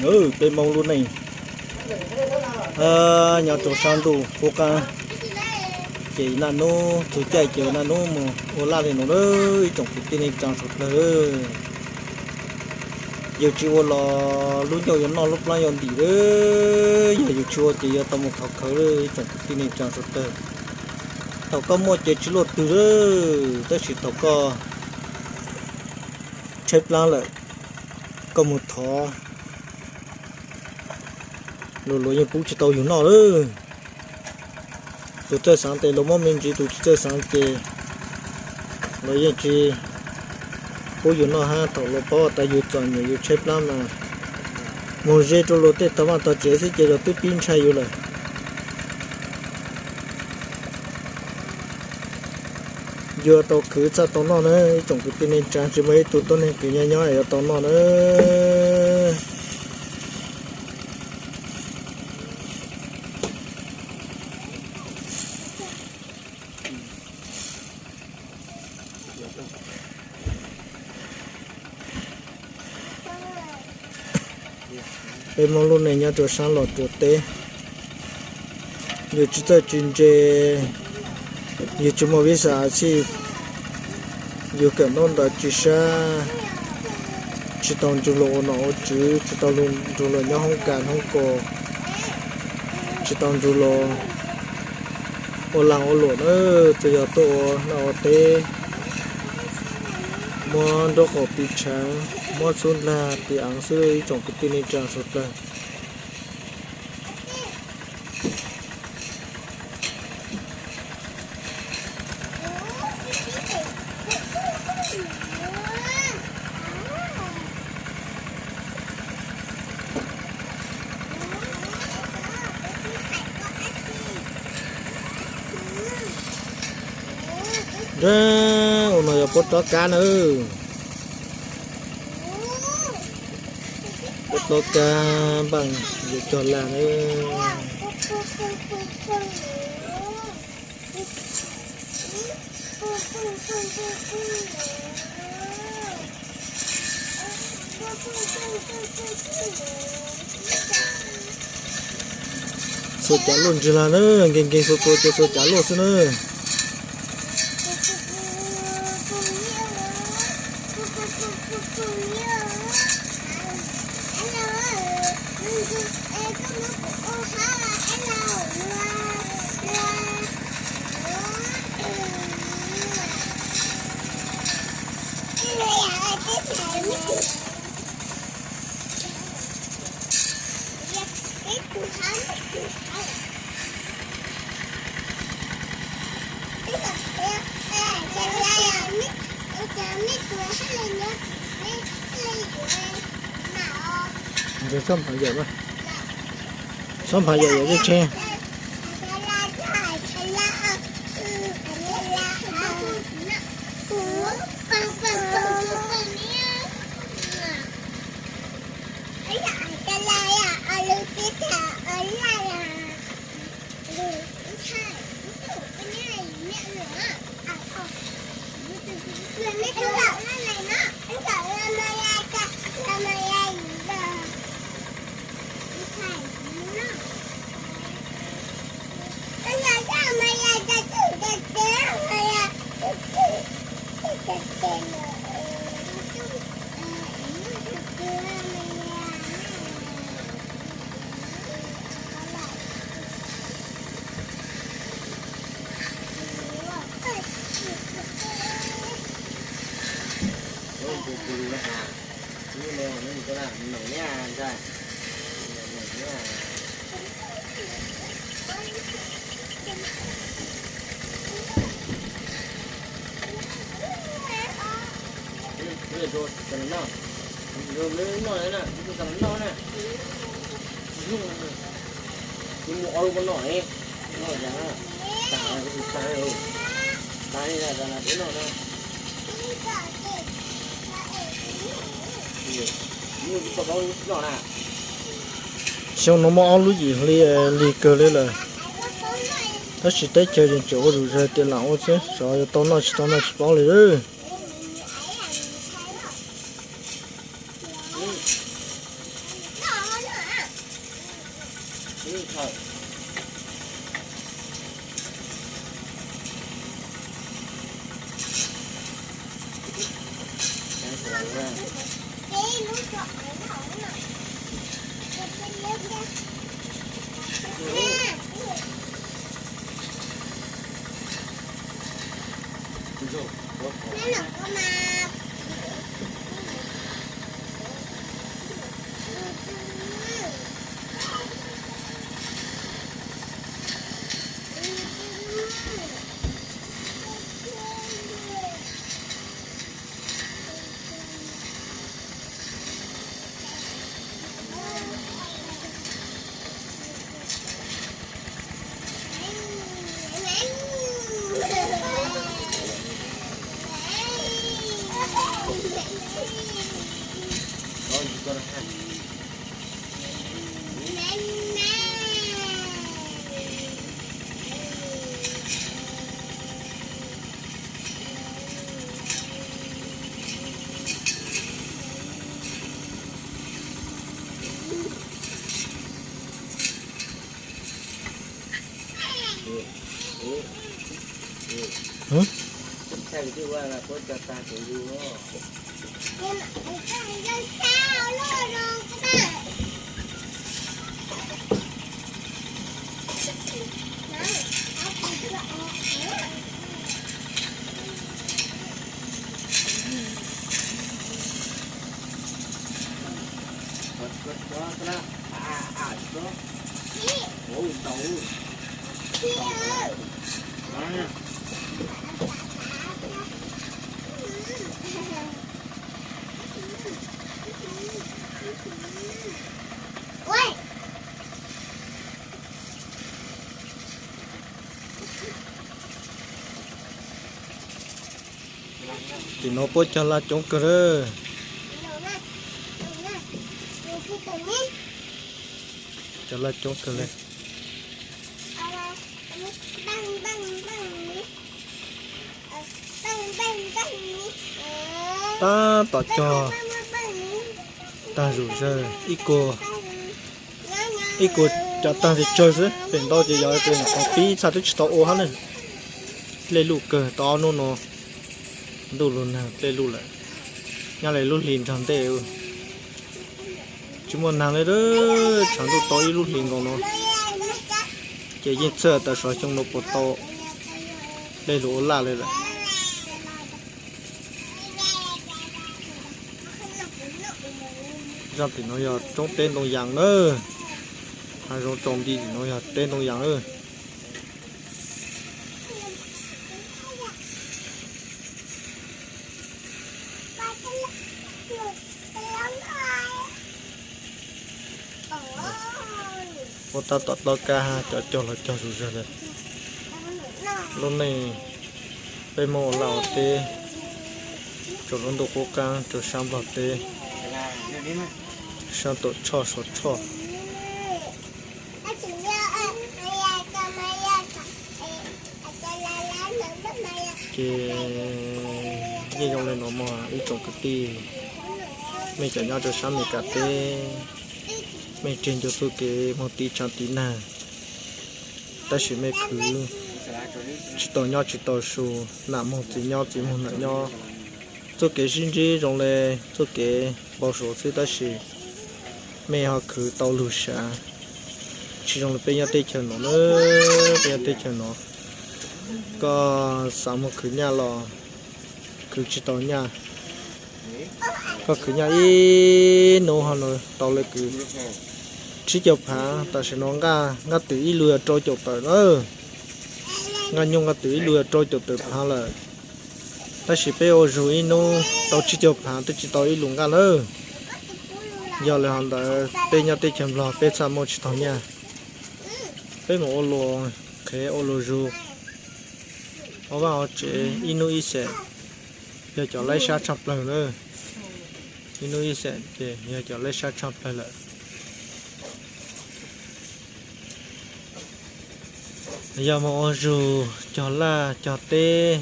Peb Hmoob lub neej nyob rau sab ntuj qub qab, ces naj nub txug caij ces naj nub mus ua laj li no na, ib tsoom kwv tij neej tsaa suav dlawg. Yus tsis ua los lub nyoog yuav noj lub plab yuav ntim, yog yus tsis ua ces yuav tau mus khov khawv, ib tsoom kwv tij neej tsaa suav dlawg. Thaum koj muaj ces tsis luaj twg, tab sis thaum koj tshaib plab lawm, koj mus thov luag, luag yeej pub tsis tau yus noj lawm. Tus txawj xaav tes luag muab me ntsis, tus tsis txawj xaav ces luag yeej tsis pub yus noj hab. Thaum luag paub tas yus txom nyem yus tshaib plab mas moog ze rau luag tej tog vaj tog tsev xwb ces luag twb pib ntshai yus lawm. Yuav tau khwv txhaj tau noj na, ib tsoom kwv tij neej tsaa, tsis muaj ib tug tuab neeg kws nyob nyob yuav tau noj na. Peb Hmoob lub neej nyob rau saab los rau teb, yus tsis txawj tsis ntse, yus tsis muaj vib xas a txhij, yus kawm ntaub ntawv tsis sab, tsis tau nrug luag ua nom ua tswv, tsis tau nrug luag nyob hoob kas hoob kaus, tsis tau nrug luag ua laag ua luam na, tsuas yog tuaj ua noj ua teb, muab nraub qaum tiv tshaav, muab xub ntag tiv aav xwb, ib tsoom kwv tij neej tsaa suav dlawg. Ua no yog puab rov kab na. Puab rov kab npaaj yus cog lag na. Xuas cav luaj ntswg lag na, nkees nkees xuas xuas ces xuas cav luaj xwb na. Txhob pham yawm, txhob pham yawm yawm zej tsheb. Xyoo no muaj ob lub yim hli lig kawg li lawm, tab sis teb chaws yeej tseem ua zom zaws tias lam ua xwb, xyov yuav tau noj tsis tau noj tsis paub li. Tim no puab cog laj coob kawg lawm. Cog laj coob kawg li. Tab tom cog tag zom zaws, ib kuag, ib kuag cov tag tsawg tsawg xwb, pem ntau ces yog tias nyuam qhuav pib txhaj twb tsis tau ua hab ne. Dlej luj kawg tau ob hnub no, ntuj lug nag dlej luj lawm. Nyob li lub hli nrog ntej tsis muaj nag li, tshav ntuj tau ib lub hlis nkaus no, ces yeej txhawj tas xyov xyoo no puas tau dlej lug ua laj li lawm. Zaj tim no yog roob teb ntoo yas na, hav zoov tsaus nti tim no yog teb ntoo yas na. Ua tab tom taub kab hab cov cog los cog zom zaws lawm. Lub neej peb Hmoob ua laj ua teb rau lub ntuj qub qab rau sab Nplog teb, sab Tuam Tshoj Suav Tshoj. Ces yeej zoo li no mog ib tsoom kwv tij, mej cov nyob rau sab Amelikas teb, mej tseg ncuag txuj kev moog tiv tsaav tiv nag, tab sis mej khwv tsis tau nyob tsis tau su, nam moog txiv nyob txiv moog nam nyob. Txuj kev sib ntsib zoo le txuj kev npau suav xwb tab sis mej ho khwv tau lug sav, tsis zoo li peb nyob teb chaws no na. Peb nyob teb chaws no koj xav moog khwv nyaj los khwv tsis tau nyaj. Koj khwv nyaj ib nub ho tau le kws tsib caug phaav, tam sim no nqaj twm ib lub yog rau caum tawm na. Nqaj nyuj nqaj twm ib lub yog rau caum tawm phaav lawm. Tab sis peb ua zug ib nub tau tsib caug phaav twb tsis tau ib lub nqaj na. Yog li hov ntawd peb nyob teb chaws Nplog peb txhaj muaj tsis tau nyaj. Peb mus ua luam qhev ua luam zug, ua vaj ua tsev ib nub ib xeem, yog cov laib sab tshaj plawg na. Ib nub ib xeem ces yog cov laib sab tshaj plawg lawm. Yog moog ua zug cog laj cog teb,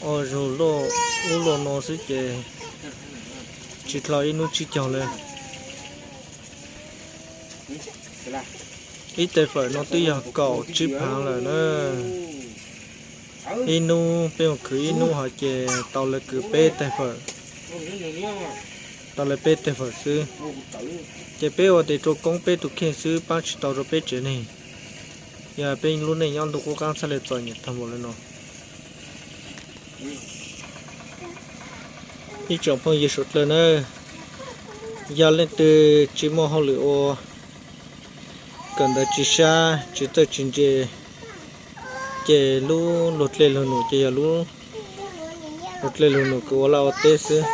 ua zug luaj ub luaj no xwb ces tsis dlhau ib nub tsib caug li. Ib tais fawm no twb yog kaum tsib phaav lawm na. Ib hnub peb mus khwv ib hnub hov ces tau lawv kwv peb tais fawm, tau lawv peb tais fawm xwb. Ces peb ua tes rau koob peb tus kheej xwb, paab tsis tau rau peb tsev neeg. Yog peb lub neej nyob ntuj qub qaab txhaj le txom nyem tag npaum le no. Ib tsoom phooj ywg suav dlawg nawb, yog leej twg tsis muaj hauj lwm ua, kawm ntawv tsis sab, tsis txawj tsis ntse, ces lub luag dlej luag num ces yog lub luag dlej luag num kws ua laj ua teb xwb.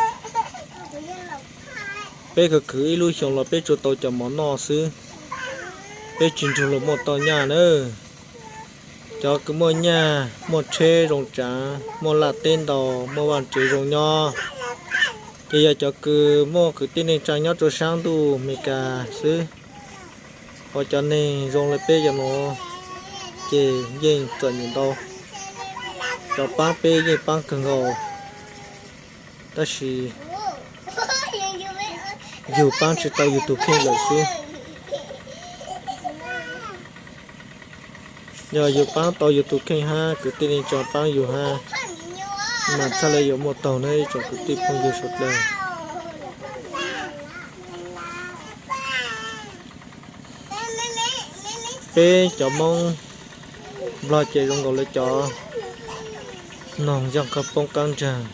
Peb khwv khwv ib lub xyoo los peb tsuas tau cov mov noj xwb, peb tsis nrug luag muaj tau nyaj nawb. Cov kws muaj nyaj, muaj tsheb zoo tsaav, muaj laj teb ntau, muaj vaaj tsev zoo nyob, ces yog cov kws muaj kwv tij neej tsaa nyob rua saab ntuj Amelikas xwb. Ua cov neeg zoo le peb cov nuav ces yeej txom nyem ntau. Cov paab peb yeej paab kawg nkaus, tab sis yug paab tsis tau yug tug kheej lawm xwb. Yog yug paab tau yug tug kheej hab kwv tij neej tsaa paab yug hab, mas txhaj le yuav muaj taug nawb ib tsoom kwv tij phooj ywg suav dlawg. Peb cov Moob Nplog ces zoo nkaus le cov noog yog qhov poob qaab nraag.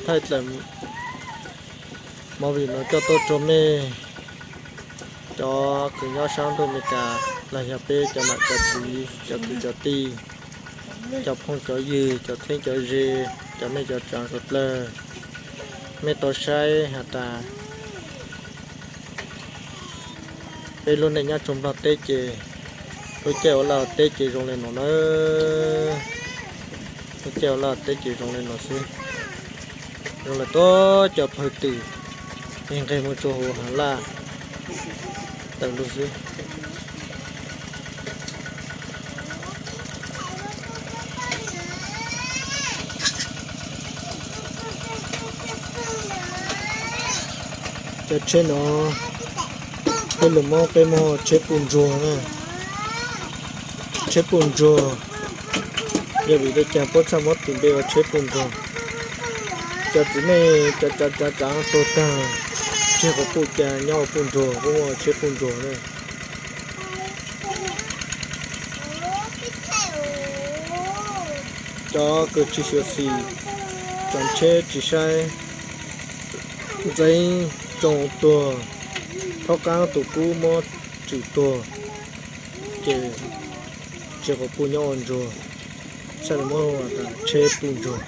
Thaij dlaim movie no coj tuaj rua mej cov kws nyob saab ntuj Amelikas los yog peb cov nam cov txiv cov kwv cov tij, cov phooj cov ywg, cov txheeb cov ze, cov neej cov tsaav suav dlawg, mej tau saib has tas peb lub neej nyob rua Nplog teb ces lub caij ua laj teb ces zoo le nuav nawb. Lub caij ua laj teb ces zoo le nuav xwb. Zoo le tuab cov pawg twm es nqeg moog rua huv haav laj tawm lug xwb. Cov tsheb no, peb lug muab peb muab hu tsheb puj ntsuag na. Tsheb puj ntsuag, yog vim le caag puab txhaj muab tis npe ua tsheb puj ntsuag? Cov txiv neej cov cov cov tuag taag, tseg quas puj ca nyob ua puj ntsuag, puab muab ua tsheb puj ntsuag na. Cov kws tsis xyuam xim, cov tsheb tsis saib ntxeev tsoo tuag, thaub qaab tus kub muab tswm tuag, ces tseg quas puj nyob ua ntsuag, txhaj le muab hu tsheb puj ntsuag.